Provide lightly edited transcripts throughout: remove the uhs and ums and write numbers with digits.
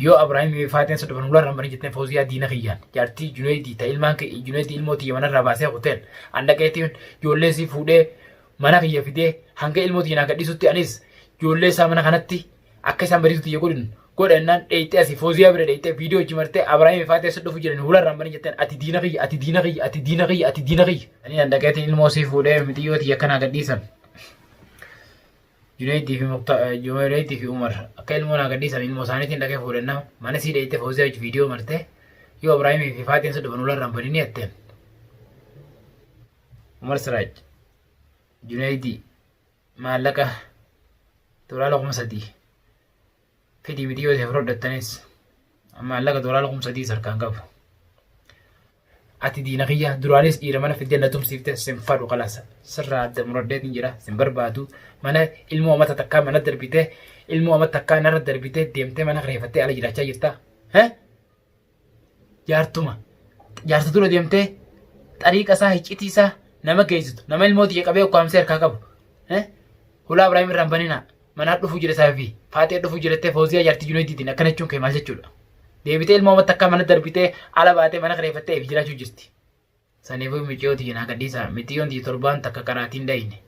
Yoo Abraahimii fi Faaxeen si dhufan hularraan bani jetteen Fawziyaa diina kiyyaan jaartii Juneeydii ta ilmaan kee Juneeydii ilmoo tiyya manarraa baasee kuteen an dhaqeetiin ijoollee sii fuudhee mana kiyya fidee hanga ilmoo tiyya naa gadhiisutti anis ijoollee isaa mana kanatti akka isaan bariisu tiyya godhin godha jennaan dheeyxee asii Fawziyaa bira dheeyxee viidiyoo hojii martee Abraahimii fi Faaxeen si dhufu jiran hularraan bani jetteen ati diina kiyya ati diina kiyya ati diina kiyya ati diina kiyya. Ani an dhaqeetiin ilmoo sii fuudhee mixiyyoo tiyya akkanaa gadhiisan. Junaydii fi Mukta Junaydii fi Umar akka ilmoo naa gadhiisan ilmoo isaaniitiin dhaqee fuudhennaa mana sii dheeyte Fawziyaa wajji viidiyoo marte yoo Ibraahimii fi Faaxeen si dhufan ularraan banini jetteen. Umar Siraaj Junaydii maallaqa doolaara 3000 fidii miti yoo ta'e fudhadhattanis maallaqa doolaara 3000 harkaan qabu. Ati diina kiyya duraanis dhiira mana fiddee na tumsiifte sin fadhu kalaas sirraa adda muradheetiin jira sin barbaadu mana ilmoo amata takkaa mana darbitee ilmoo amata takkaa narra darbitee deemtee mana kireeffattee ala jiraachaa jirta. He? Jaartuma jaarsa dura deemtee xariiqa isaa hiccitii isaa nama geessitu nama ilmoo tiyya qabee ukkaamsee harkaa qabu. He? Hulaa Ibraahim irraan baninaa. Manaa dhufuu jira isaa fi faaxee dhufuu jirattee fooziyaa jaartii Junaydiitiin akkana jechuun kee maal jechuudha? Deebitee ilmoo amatti akka mana darbitee ala baatee mana kireeffattee if jiraachuu jirti. Saniifuu miciyoo tiyya naa gadhiisaa. Miciyyoon tiyya torbaan takka qaraatiin dhayne.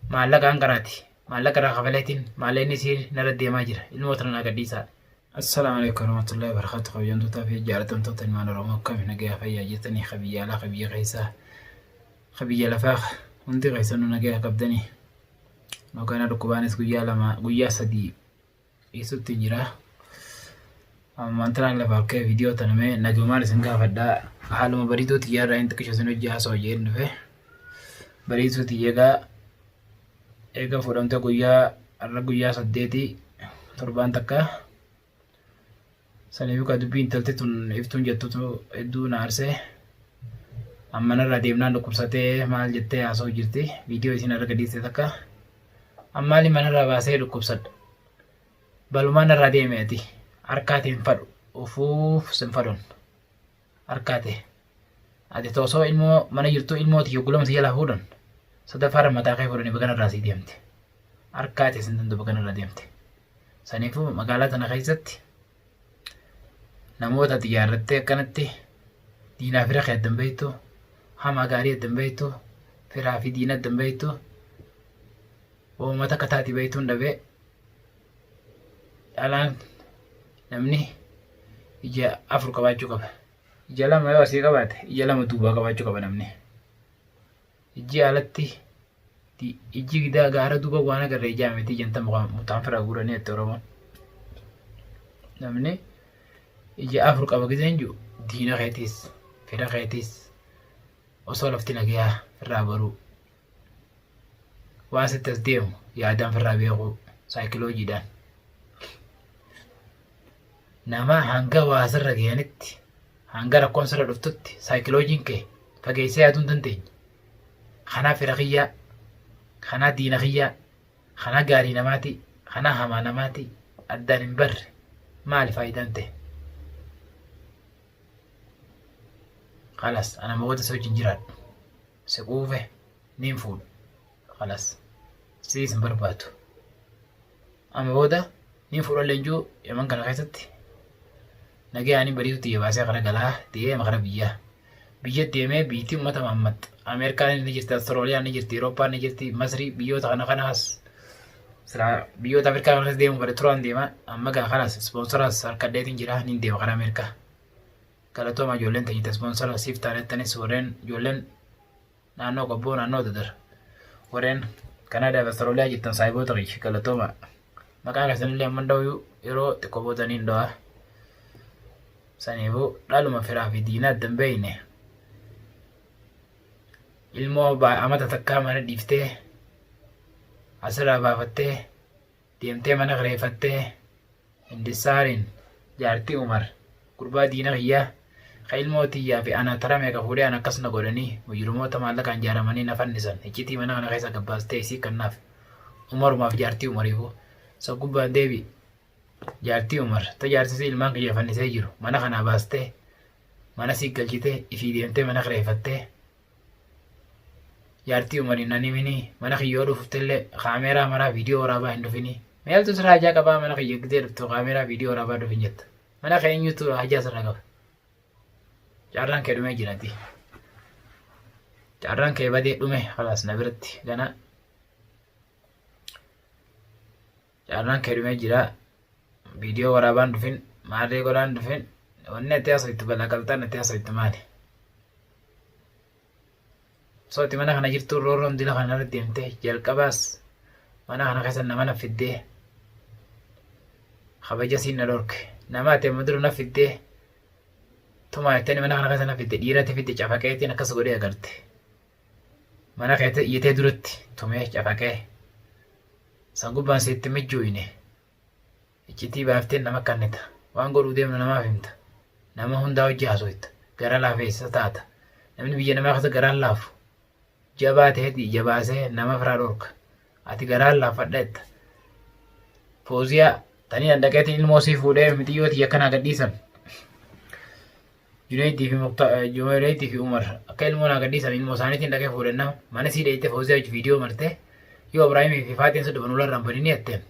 Maallaqaan qaraati. Maallaqa irraa kafaleetiin maallaqni isii narra deemaa jira. Ilmoo tana naa gadhiisaa. Assalaamu alaikum warahmatullahi wabarakatuh. Kabajamtootaa fi jaallatamtoota ilmaan Oromoo akkami nagayaa fayyaa jirtanii ka biyya alaa ka biyya keessaa ka biyya lafaa hundi keessanuu nagayaa qabdanii. Yookaan dhukkubaanis guyyaa lama guyyaa sadii dhiisutti jira. Ammaan tanaan lafa akka viidiyoo tana mee nagumaan isin gaafadha. Haaluma bariituu tiyyaa irraa hin xiqqisho isin hojii haasa'u jedheen dhufe. Bariituu tiyya egaa eega fuudhamte guyyaa har'a guyyaa saddeetii torbaan takka. Saniifuu kaa dubbii intalti tun iftuun jettutu hedduu na aarsee. Amma narraa deemnaan dhukkubsatee maal jettee haasa'u jirti. Viidiyoo isin irra gadhiiste takka. Ammaali manarraa baasee dhukkubsadha. Balumaa narraa deeme ati. Harkaa tee hin fadhu. Ufuuf sin fadhun. Harkaa tee. Ati osoo ilmoo mana jirtu ilmoo tiyya gulama si jalaa fuudhan. Sadaffaarra mataa kee fuudhanii baga narraa sii deemte. Harkaa tee sin danda'u baga narraa deemte. Saniifuu magaalaa tana keessatti namoota ati ijaarrattee akkanatti diinaa fira kee addan beektu, hamaa gaarii addan beektu, firaa fi diina addan beektu, uummata akka taati beektuun dhabee dhalaan namni ija afur qabaachuu qaba. Ija lama yoo asii qabaate ija lama duubaa qabaachuu qaba namni. Ijji alatti ijji gidaa gaara duuba waan agarre ijaa miti janta mutaan fira guuranii jette Oromoon. Namni ija afur qaba giseen jiru diina keetiis fira keetiis osoo lafti nagayaa irraa baruu waan sitti as deemu yaadaan firraa beekuu saayikiloojiidhaan. Nama hanga waa sirra gahanitti hanga rakkoon sirra dhuftutti saayikiloojiin kee fageessee yaaduu hin dandeenye. Kanaa fira kiyyaa, kanaa diina kiyyaa, kanaa gaarii namaati, kanaa hamaa namaati addaan hin barre maali faayidaan ta'e? Kalas ana moota si wajjin jiraadhu. Si quufe niin fuudha. Kalas siis hin barbaadu. Amma booda niin fuudha leenjuu yaman kana keessatti nagayaan bariitu tiyya baasee kara galaa deema kara biyyaa. Biyya deemee biyyittii uummata Mahammad Ameerikaan ni jirti, Awustiraaliyaan ni jirti, Awurooppaan ni jirti, Masrii biyyoota kana kanaas silaa biyyoota Afrikaa kanas deemu bare turaan deema. Amma gaa kanas ispoonsoraas harkadheetiin jira niin deema kara Ameerikaa. Galatooma ijoolleen teenya ispoonsora siif taanettanis warreen ijoolleen naannoo Qobboo naannoo Dadar warreen Kanaadaa fi Awustiraaliyaa jirtan saahiboota kiyya galatooma. Maqaa keessanillee amma dha'u yeroo xiqqoo booda niin dha'a. Saniifuu dhaluma firaa fi diinaa adda hin beekne ilmoo amata takkaa mana dhiiftee asirraa baafattee deemtee mana kireeffattee Indissaariin jaartii Umar gurbaa diina kiyyaa ka ilmoo tiyyaa fi ana tara meeqa fuudhee ana akkas na godhanii mujrimoota maallaqaan jaaramanii na fannisan iccitii mana kana keessa gabbaastee isii kannaaf Umarumaaf jaartii Umariifuu san gubbaan deebi jaartii Umar ta jaarsisii ilmaan kiyya fannisee jiru mana kanaa baastee mana sii galchitee ifii deemtee mana kireeffattee jaartii Umariin nan himinii mana kiyyoo dhuftellee kaameeraa maraa viidiyoo waraabaa hin dhufinii Maaltu sirraa hajaa qabaa mana kiyya gizee dhuftu kaameeraa viidiyoo waraabaa dhufin jetta. Mana kee eenyutu hajaa sirraa qaba? Carraan kee dhumee jirati. Carraan kee badee dhume khalaas na biratti gana. Carraan kee dhumee jira. Viidiyoo waraabaan dhufin maarree godhaan dhufin wanni ati haasoftu balaa qalxaan ati haasoftu maali? Osoo ati mana kana jirtuu roorroon dila kana irra deemtee jalqabaas mana kana keessa nama na fiddee kabaja siin na dhorke. Nama ati amma dura na fiddee tumaa jettee mana kana keessa na fidde dhiiratti fidde cafaqeetiin akkas godhee agarte. Mana keetti iyyitee duratti tumee cafaqee san gubbaan sitti mijjuuyne. Iccitii baaftee nama kannita. Waan godhuu deemnu namaaf himta. Nama hundaa hojii haasoyta. Gara laafeessa taata. Namni biyya namaa keessa garaan laafu. Jabaa ta'eeti ija baasee nama firaa dhorka. Ati garaan laaffadha jetta. Fooziyaa tanii dandaqeetiin ilmoo sii fuudhee mitiyyoo tiyya akkanaa gadhiisan. Juneeydii fi Mukta Juneeydii fi Umar akka ilmoo naa gadhiisan ilmoo isaaniitiin dhaqee fuudhennaa mana sii dheeyte Fooziyaa wajji viidiyoo marte yoo Abraahimii fi Faaxeen si dhufan ularraan banini jetteen.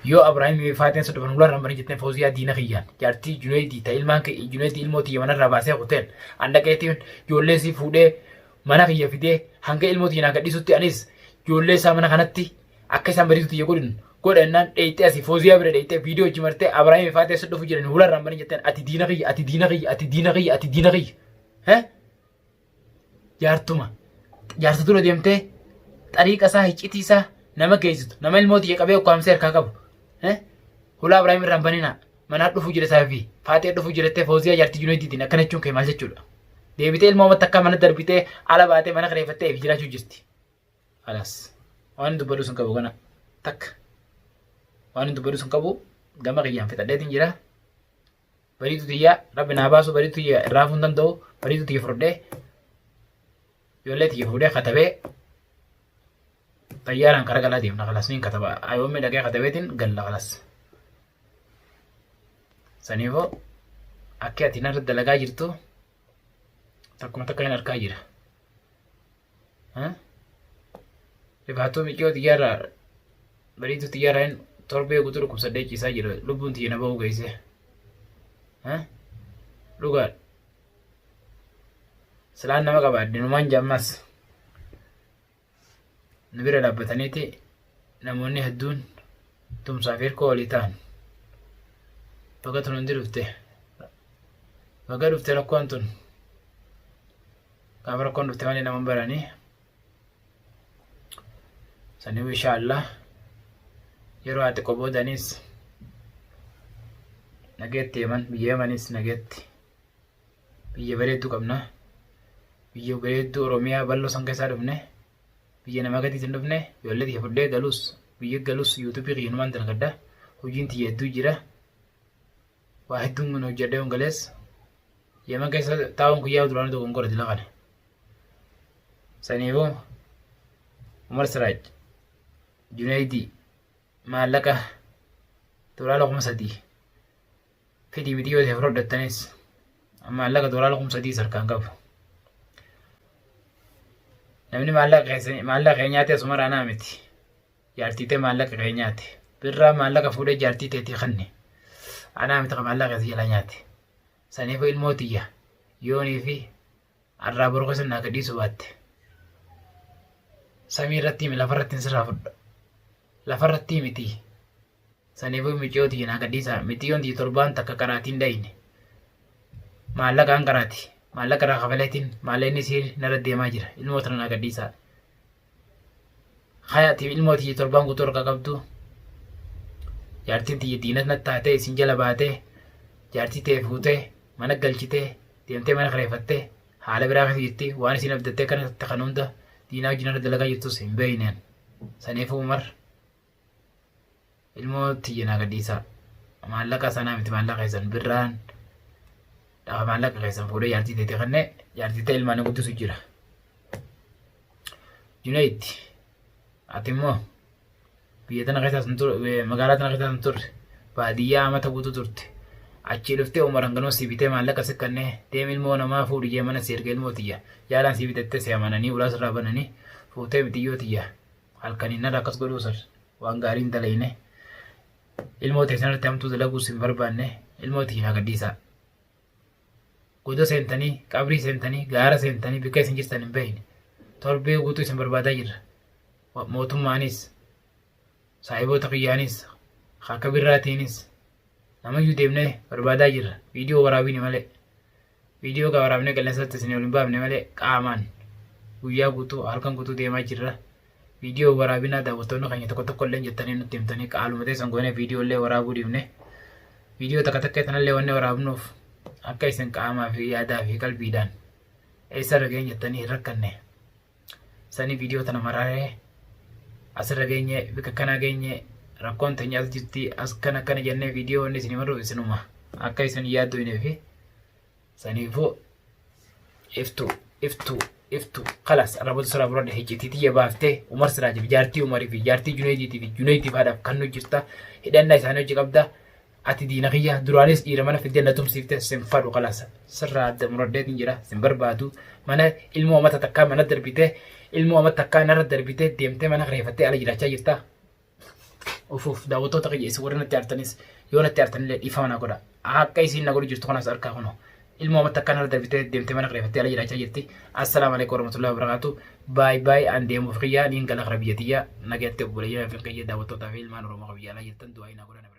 Yoo Abraahimii fi Faaxeen si dhufan ularraan banin jetteen Fooziyaa diina kiyyaan jaartii Juneeydii ta ilmaan Juneeydii ilmoo tiyya manarraa baasee kuteen an dhaqeetiin ijoollee sii fuudhee mana kiyya fidee hanga ilmoo tiyya naa gadhiisutti anis ijoollee isaa mana kanatti akka isaan bariitu tiyya godhin godha jennaan dheeyxee asii fooziyaa bira dheeyxee viidiyoo hojii martee Abrahaam faatee si dhufu jiran hularraan banin jetteen ati diina kiyya ati diina kiyya ati diina kiyya ati diina kiyya he jaartuma jaarsa dura deemtee xariiqa isaa hiccitii isaa nama geessitu nama ilmoo tiyya qabee ukkaamsee harkaa qabu he hulaa Abrahaam irraan baninaa manaa dhufuu jira isaa fi faaxee dhufuu jirattee fooziyaa jaartii juneediitiin akkana jechuun kee maal jechuudha deebitee ilmoo amatti akka mana darbitee ala baatee mana kireeffattee fi jiraachuu jirti. Kalaas. Waan dubbadhu sun qabu kana takka. Waan dubbadhu sun qabu gama kiyyaan fixadheetiin jira. Bariitu tiyya rabbi naa baasu bariitu tiyya irraa hafuu hin danda'u bariitu tiyya fudhadhee ijoollee tiyya fuudhee katabee xayyaaraan kara galaa deemna kalaas niin kataba ayoommi dhaqee katabeetiin galla kalaas. Saniifoo akka ati narra dalagaa jirtu takkuma takka hin arkaa jira. Rifaatuu miccoo xiyyaara bariituu xiyyaara hin torbee guutuu dhukkubsadhee ciisaa jira. Lubbuun tiyya na ba'uu geesse. Dhugaadha. Silaan nama qabaadhe numaan jammas. Nu bira dhaabbataniiti namoonni hedduun tumsaaf hirkoo walii ta'an. Baga tun hundi dhufte. Baga dhufte rakkoon tun. Gaafa rakkoon dhufte malee nama hin baranii. Saniif inshaallah yeroo ati qoboodanis nageetti Yemen biyya Yemanis nageetti biyya bareedduu qabna. Biyya bareedduu Oromiyaa bal'oo san keessaa dhufne biyya nama gadiitti hin dhufne ijoollee tiyya fudhee galus biyya galus yuutuubii kiyya numaan dalagadha. Hojiin tiyya hedduu jira. Waa hedduun kun hojjedhee on galees Yemen keessa taa'uun kiyyaa duraanuu dogongora dila kana. Saniifuu Umar Siraaj Junaydii maallaqa doolaara 3000 fidii miti yoo ta'e fudhadhattanis maallaqa doolaara 3000 harkaan qabu. Namni maallaqa keessa maallaqa kee nyaate asuma raanaa miti. Jaartii tee maallaqa kee nyaate. Birraa maallaqa fuudhee jaartii teetii kanne. Anaa miti ka maallaqa keessa jalaa nyaate. Saniifuu ilmoo tiyya yoonii fi arraa boru keessa naa gadhiisuu baatte. Samii irratti himi lafa irratti sirraa fudha. Lafa irratti miti. Saniifuu miciyoo tiyya naa gadhiisaa. Miciyyoon tiyya torbaan takka qaraatiin dhayne. Maallaqaan qaraati. Maallaqa irraa kafaleetiin maallaqni isii narra deemaa jira. Ilmoo tana naa gadhiisaa. Haya ati ilmoo tiyya torbaan guutuu harkaa qabdu. Jaartiin tiyya diinat natti taatee isin jala baatee jaartii tee fuutee mana galchitee deemtee mana kireeffattee haala biraa keessa jirti waan isin abdattee kana kan hunda diinaa wajjin irra dalagaa jirtus hin beeyneen. Saniifuu Umar ilmoo tiyya naa gadhiisaa. Maallaqa sanaa miti maallaqa keessan birraan dhafa maallaqa keessan fuudhee jaartii teetii kennee jaartii tee ilmaan guddisu jira. Junayd ati immoo biyya tana keessa hin turre magaalaa tana keessa hin turre baadiyyaa amata guutuu turte achii dhuftee Umar hanganoo si bitee maallaqa si kennee deem ilmoo namaa fuudhi jee mana si erga ilmoo tiyya jaalaan si bitattee si amananii ulaa sirraa bananii fuutee mitiyyoo tiyya halkaniin narra akkas godhuu sir. Waan gaarii hin dalayne. Ilmoo teessan irratti hamtuu dalaguus hin barbaanne. Ilmoo tiyya naa gadhiisaa. Goda seentanii, qabrii seentanii, gaara seentanii bikka isin jirtan hin beekne. Torbee guutuu isin barbaadaa jirra. Mootummaanis, saahiboota kiyyaanis, akka birraatiinis namayyuu deemnee barbaadaa jirra. Viidiyoo waraabini malee. Viidiyoo gaa waraabnee qilleensatti isin ol hin baafne malee qaamaan guyyaa guutuu halkan guutuu deemaa jirra. Viidiyoo waraabinaa daawwattoonni keenya tokko tokko illee jettanii nutti himtanii qaaluma teessan goonee viidiyoo illee waraabuu dhiifne. Viidiyoo takka takka tanallee wanni waraabnuuf akka isin qaamaa fi yaadaa fi qalbiidhaan eessarra geenye jettanii hin rakkanne. Sanii viidiyoo tana maraaree asirra geenye bikka kanaa geenye rakkoon teenya as jirti as kana akkana jennee viidiyoo wanni isin himarru isinuma akka isin yaaddoyne fi saniifuu iftuu iftuu iftuu kalas arrabatu siraa muradhe hiccitii tiyya baaftee Umar Siraajif jaartii Umarii fi jaartii Juneeydiitii fi Juneeydiif haadhaaf kan nu jirta hidhannaa isaanii hojii qabda ati diina kiyya duraanis dhiira mana fiddee na tumsiifte sin fadhu kalas sirraa adda muradheetiin jira sin barbaadu mana ilmoo amata takkaa mana darbitee ilmoo amata takkaa narra darbitee deemtee mana kireeffattee ala jiraachaa jirta Ufuuf daawwattoota kiyya isin warri natti aartanis yoo natti aartanillee dhiifama na godha. Akka isiin na godhu jirtu kanas harkaa kunoo. Ilmoo amatti akkaan irra darbitee deemtee mana kireeffattee ala jiraachaa jirti. Assalaamu alaikum warahmatullahi wabarakatuh. Baay baay an deemuuf kiyya niin gala kara biyya tiyya. Nagayatti obboleeyyan fi kiyya daawwattootaa fi ilmaan Oromoo kan biyya alaa jirtan du'aa na godha.